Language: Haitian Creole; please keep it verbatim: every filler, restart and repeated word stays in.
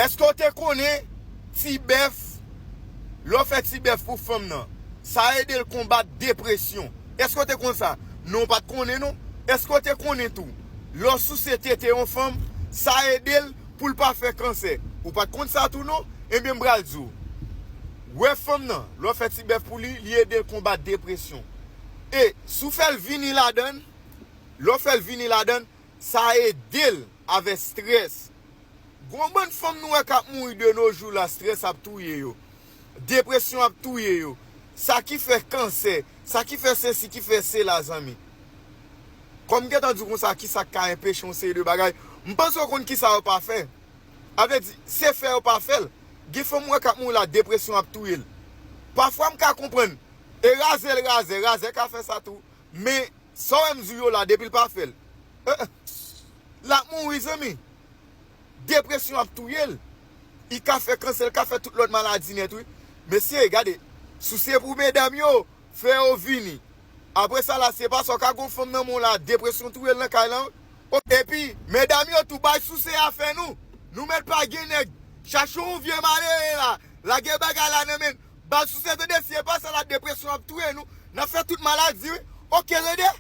Èske w te konnen ti bèf, lè w fè ti bèf pou fanm nan, sa ede l konbat depresyon? Èske w te konn sa? Non, w pa t konnen non. Èske w te konnen tou, lè w souse tete yon fanm, sa ede l pou l pa fè kansè? Ou pa t konn sa tou non? Ebyen, m pral di w. Wè fanm nan, lè w fè ti bèf pou li, li ede l konbat depresyon. E si w fè l vini ladan l, lè w fè l vini ladan l, sa ede l avèk estrès. Gon bann fanm nou wè k ap mouri de nos jours la, estrès ap touye yo. Depresyon ap touye yo. Sa ki fè kansè, sa ki fè sesi, ki fè sela, zanmi. Kòm m gentan di w konsa, kisa k ka enpeche yon seri de bagay? M panse w konn kisa yo pa fè. A vle di, se fè yo pa fè l. Gen fanm ou wè k ap mouri la, depresyon ap touye l. Pafwa m ka konprann. E razè l razè, razè ka fè sa tou. Men, sa w wè m di w yo la, depi l pa fè l, eh, eh, l ap mouri, zanmi. Depresyon ap touye l. Li ka fè kansè, li ka fè tout lòt maladi nèt, wi. Mesye, gade, si w se pou medam yo, fè yo vini. Apre sa la, se pa sa, w ka gon fanm nan men w la, depresyon touye l nan kay lan, wi. O, epi, medam yo tou, bay souse afè nou. Nou mèt pa gen nèg. Chache yon vye malere la, lage bagay la nan men l. Ba l souse, tande, si e pa sa la, depresyon ap touye nou. N ap fè tout maladi, wi. Oke, tande.